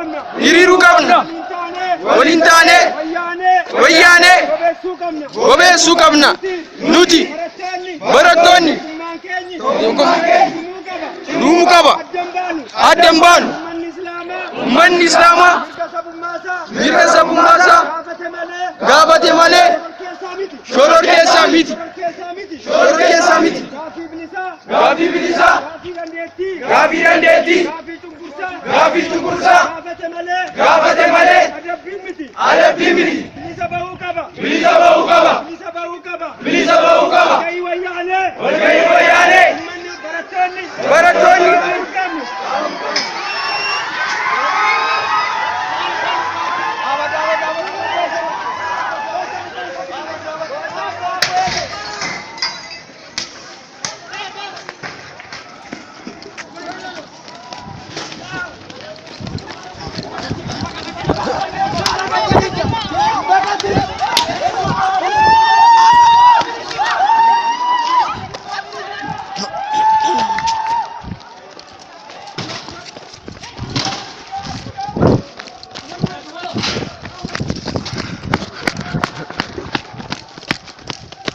Qabna. Hiriiruu qabna. Waliin taanee. Waliin taanee. Wayyaanee. Wayyaanee. Bobeessuu qabna. Bobeessuu qabna. Nuti. Barattoonni. Barattoonni. Tokkummaan keenyi. Tokkummaan Cimuu qaba. Cimuu qaba. Addan baanu. Addan baanu. Uummanni Islaamaa. Uummanni Islaamaa. Mirga sabummaasaa. Mirga sabummaasaa. Gaafate malee. Gaafate malee. Shororkeessaa miti. Shororkeessaa miti. Shororkeessaa miti. Shororkeessaa miti. Gaaffii bilisaa. Gaaffii bilisaa. Gaaffii dandeettii. Gaaffii dandeettii. Gaaffii cunqursaa. Gaaffii cunqursaa. Gaafate malee. Gaafate malee. Adabbii miti. Adabbii miti. Bilisa bahuu qaba. Bilisa bahuu